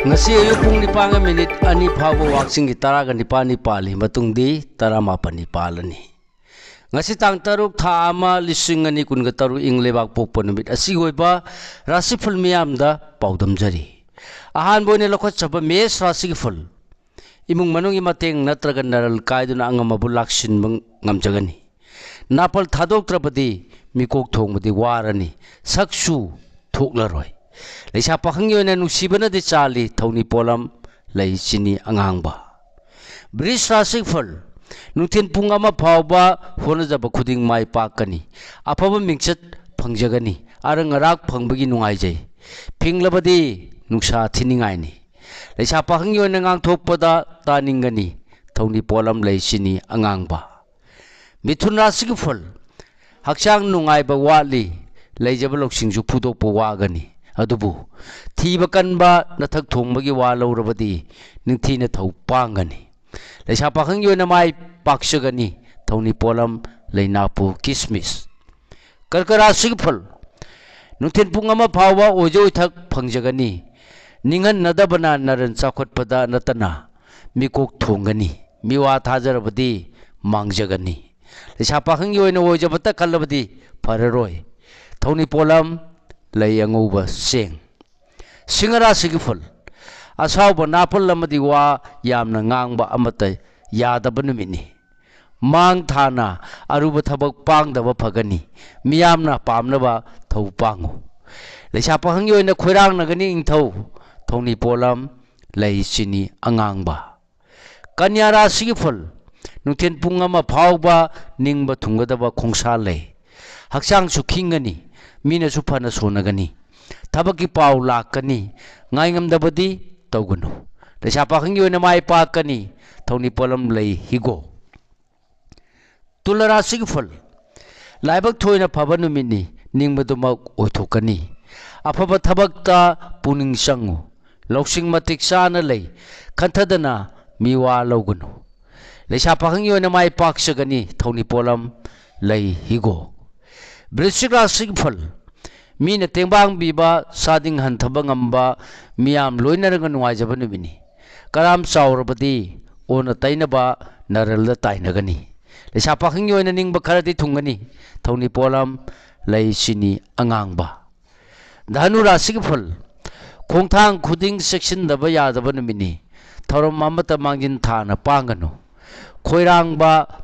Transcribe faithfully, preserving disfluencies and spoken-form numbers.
ꯉꯁꯤ ꯑꯌꯨꯛ ꯄꯨꯡ ꯅꯤꯄꯥꯟꯒ ꯃꯤꯅꯤꯠ ꯑꯅꯤ ꯐꯥꯎꯕ ꯋꯥꯛꯆꯤꯡꯒꯤ ꯇꯔꯥꯒ ꯅꯤꯄꯥꯟꯅꯤ ꯄꯥꯜꯂꯤ, ꯃꯇꯨꯡꯗꯤ ꯇꯔꯥꯃꯥꯄꯟꯅꯤ ꯄꯥꯜꯂꯅꯤ꯫ ꯉꯁꯤ ꯇꯥꯡ ꯇꯔꯨꯛ, ꯊꯥ ꯑꯃ, ꯂꯤꯁꯤꯡ ꯑꯅꯤ ꯀꯨꯟꯒ ꯇꯔꯨꯛ ꯏꯪ ꯂꯩꯕꯥꯛ ꯄꯣꯛꯄ ꯅꯨꯃꯤꯠ ꯑꯁꯤꯒꯤ ꯑꯣꯏꯕ ꯔꯥꯁꯤꯐꯜ ꯃꯤꯌꯥꯝꯗ ꯄꯥꯎꯗꯝꯖꯔꯤ꯫ ꯑꯍꯥꯟꯕ ꯑꯣꯏꯅ ꯂꯧꯈꯠꯆꯕ ꯃꯦꯁ ꯔꯥꯁꯤꯒꯤ ꯐꯜ꯫ ꯏꯃꯨꯡ ꯃꯅꯨꯡꯒꯤ ꯃꯇꯦꯡ ꯅꯠꯇ꯭ꯔꯒ ꯅꯔꯜ ꯀꯥꯏꯗꯨꯅ ꯑꯉꯝ ꯑꯕꯨ ꯂꯥꯛꯁꯤꯟꯕ ꯉꯝꯖꯒꯅꯤ꯫ ꯅꯥꯄꯜ ꯊꯥꯗꯣꯛꯇ꯭ꯔꯕꯗꯤ ꯃꯤꯀꯣꯛ ꯊꯣꯡꯕꯗꯤ ꯋꯥꯔꯅꯤ, ꯁꯛꯁꯨ ꯊꯣꯛꯂꯔꯣꯏ꯫ ꯂꯩꯁꯥ ꯄꯥꯈꯪꯒꯤ ꯑꯣꯏꯅ ꯅꯨꯡꯁꯤꯕꯅꯗꯤ ꯆꯥꯜꯂꯤ, ꯊꯧꯅꯤ ꯄꯣꯠꯂꯝ, ꯂꯩ ꯆꯤꯅꯤ ꯑꯉꯥꯡꯕ꯫ ꯕ꯭ꯔꯤꯖ ꯔꯥꯁꯤꯐꯜ꯫ ꯅꯨꯡꯊꯤꯜ ꯄꯨꯡ ꯑꯃ ꯐꯥꯎꯕ ꯍꯣꯠꯅꯖꯕ ꯈꯨꯗꯤꯡ ꯃꯥꯏ ꯄꯥꯛꯀꯅꯤ꯫ ꯑꯐꯕ ꯃꯤꯡꯆꯠ ꯐꯪꯖꯒꯅꯤ꯫ ꯑꯔꯪ ꯑꯔꯥꯛ ꯐꯪꯕꯒꯤ ꯅꯨꯡꯉꯥꯏꯖꯩ꯫ ꯐꯤꯡꯂꯕꯗꯤ ꯅꯨꯡꯁꯥ ꯊꯤꯅꯤꯡꯉꯥꯏꯅꯤ꯫ ꯂꯩꯁꯥ ꯄꯥꯈꯪꯒꯤ ꯑꯣꯏꯅ ꯉꯥꯡꯊꯣꯛꯄꯗ ꯇꯥꯅꯤꯡꯒꯅꯤ꯫ ꯊꯧꯅꯤ ꯄꯣꯠꯂꯝ, ꯂꯩ ꯆꯤꯅꯤ ꯑꯉꯥꯡꯕ꯫ ꯃꯤꯊꯨꯟ ꯔꯥꯁꯤꯒꯤ ꯐꯜ꯫ ꯍꯛꯆꯥꯡ ꯅꯨꯡꯉꯥꯏꯕ ꯋꯥꯠꯂꯤ꯫ ꯂꯩꯖꯕ ꯂꯧꯁꯤꯡꯁꯨ ꯐꯨꯗꯣꯛꯄ ꯋꯥꯒꯅꯤ꯫ ꯑꯗꯨꯕꯨ ꯊꯤꯕ ꯀꯟꯕ ꯅꯊꯛ ꯊꯣꯡꯕꯒꯤ ꯋꯥ ꯂꯧꯔꯕꯗꯤ ꯅꯤꯡꯊꯤꯅ ꯊꯧ ꯄꯥꯡꯒꯅꯤ꯫ ꯂꯩꯁꯥ ꯄꯥꯈꯪꯒꯤ ꯑꯣꯏꯅ ꯃꯥꯏ ꯄꯥꯛꯆꯒꯅꯤ꯫ ꯊꯧꯅꯤ ꯄꯣꯠꯂꯝ, ꯂꯩꯅꯥꯄꯨ, ꯀꯤꯁꯃꯤꯁ꯫ ꯀꯔꯀ ꯔꯥꯁꯤꯒꯤ ꯐꯜ꯫ ꯅꯨꯡꯊꯤꯜ ꯄꯨꯡ ꯑꯃ ꯐꯥꯎꯕ ꯑꯣꯏꯖ ꯑꯣꯏꯊꯛ ꯐꯪꯖꯒꯅꯤ꯫ ꯅꯤꯡꯍꯟꯅꯗꯕꯅ ꯅꯔꯟ ꯆꯥꯎꯈꯠꯄꯗ ꯅꯠꯇꯅ ꯃꯤꯀꯣꯛ ꯊꯣꯡꯒꯅꯤ꯫ ꯃꯤꯋꯥ ꯊꯥꯖꯔꯕꯗꯤ ꯃꯥꯡꯖꯒꯅꯤ꯫ ꯂꯩꯁꯥ ꯄꯥꯈꯪꯒꯤ ꯑꯣꯏꯅ ꯑꯣꯏꯖꯕꯇ ꯈꯜꯂꯕꯗꯤ ꯐꯔꯔꯣꯏ꯫ ꯊꯧꯅꯤ ꯄꯣꯠꯂꯝ, ꯂꯩ ꯑꯉꯧꯕ, ꯆꯦꯡ꯫ ꯁꯤꯡꯍ ꯔꯥꯁꯤꯒꯤ ꯐꯜ꯫ ꯑꯁꯥꯎꯕ, ꯅꯥꯄꯜ ꯑꯃꯗꯤ ꯋꯥ ꯌꯥꯝꯅ ꯉꯥꯡꯕ ꯑꯃꯠꯇ ꯌꯥꯗꯕ ꯅꯨꯃꯤꯠꯅꯤ꯫ ꯃꯥꯡ ꯊꯥꯅ ꯑꯔꯨꯕ ꯊꯕꯛ ꯄꯥꯡꯗꯕ ꯐꯒꯅꯤ꯫ ꯃꯤꯌꯥꯝꯅ ꯄꯥꯝꯅꯕ ꯊꯧ ꯄꯥꯡꯉꯨ꯫ ꯂꯩꯁꯥ ꯄꯥꯈꯪꯒꯤ ꯑꯣꯏꯅ ꯈꯣꯏꯔꯥꯡꯅꯒꯅꯤ ꯏꯪꯊꯧ꯫ ꯊꯧꯅꯤ ꯄꯣꯠꯂꯝ, ꯂꯩ ꯆꯤꯅꯤ ꯑꯉꯥꯡꯕ꯫ ꯀꯟꯌꯥ ꯔꯥꯁꯤꯒꯤ ꯐꯜ꯫ ꯅꯨꯡꯊꯤꯜ ꯄꯨꯡ ꯑꯃ ꯐꯥꯎꯕ ꯅꯤꯡꯕ ꯊꯨꯡꯒꯗꯕ ꯈꯣꯡꯁꯥ ꯂꯩ꯫ ꯍꯛꯆꯥꯡꯁꯨ ꯈꯤꯡꯒꯅꯤ꯫ ꯃꯤꯅꯁꯨ ꯐꯅ ꯁꯣꯟꯅꯒꯅꯤ꯫ ꯊꯕꯛꯀꯤ ꯄꯥꯎ ꯂꯥꯛꯀꯅꯤ꯫ ꯉꯥꯏꯉꯝꯗꯕꯗꯤ ꯇꯧꯒꯅꯨ꯫ ꯂꯩꯁꯥ ꯄꯥꯈꯪꯒꯤ ꯑꯣꯏꯅ ꯃꯥꯏ ꯄꯥꯛꯀꯅꯤ꯫ ꯊꯧꯅꯤ ꯄꯣꯠꯂꯝ, ꯂꯩ ꯍꯤꯒꯣꯛ꯫ ꯇꯨꯂꯥ ꯔꯥꯁꯤꯒꯤ ꯐꯜ꯫ ꯂꯥꯏꯕꯛ ꯊꯣꯏꯅ ꯐꯕ ꯅꯨꯃꯤꯠꯅꯤ꯫ ꯅꯤꯡꯕꯗꯨꯃꯛ ꯑꯣꯏꯊꯣꯛꯀꯅꯤ꯫ ꯑꯐꯕ ꯊꯕꯛꯇ ꯄꯨꯛꯅꯤꯡ ꯆꯪꯉꯨ꯫ ꯂꯧꯁꯤꯡ ꯃꯇꯤꯛ ꯆꯥꯅ ꯂꯩ꯫ ꯈꯟꯊꯗꯅ ꯃꯤꯋꯥ ꯂꯧꯒꯅꯨ꯫ ꯂꯩꯁꯥ ꯄꯥꯈꯪꯒꯤ ꯑꯣꯏꯅ ꯃꯥꯏ ꯄꯥꯛꯆꯒꯅꯤ꯫ ꯊꯧꯅꯤ ꯄꯣꯠꯂꯝ, ꯂꯩ ꯍꯤꯒꯣꯛ꯫ ꯕ꯭ꯔꯤꯁꯤꯛ ꯔꯥꯁꯤꯒꯤ ꯐꯜ꯫ ꯃꯤꯅ ꯇꯦꯡꯕꯥꯡꯕꯤꯕ, ꯆꯥꯗꯤꯡ ꯍꯟꯊꯕ ꯉꯝꯕ, ꯃꯤꯌꯥꯝ ꯂꯣꯏꯅꯔꯒ ꯅꯨꯡꯉꯥꯏꯖꯕ ꯅꯨꯃꯤꯠꯅꯤ꯫ ꯀꯔꯥꯝ ꯆꯥꯎꯔꯕꯗꯤ ꯑꯣꯟꯅ ꯇꯩꯅꯕ ꯅꯔꯜꯗ ꯇꯥꯏꯅꯒꯅꯤ꯫ ꯂꯩꯁꯥ ꯄꯥꯈꯪꯒꯤ ꯑꯣꯏꯅ ꯅꯤꯡꯕ ꯈꯔꯗꯤ ꯊꯨꯡꯒꯅꯤ꯫ ꯊꯧꯅꯤ ꯄꯣꯠꯂꯝ, ꯂꯩ, ꯆꯤꯅꯤ, ꯑꯉꯥꯡꯕ꯫ ꯙꯅꯨ ꯔꯥꯁꯤꯒꯤ ꯐꯜ꯫ ꯈꯣꯡꯊꯥꯡ ꯈꯨꯗꯤꯡ ꯆꯦꯛꯁꯤꯟꯗꯕ ꯌꯥꯗꯕ ꯅꯨꯃꯤꯠꯅꯤ꯫ ꯊꯧꯔꯝ ꯑꯃꯠꯇ ꯃꯥꯡꯖꯤꯟ ꯊꯥꯅ ꯄꯥꯡꯒꯅꯨ꯫ ꯈꯣꯏꯔꯥꯡꯕ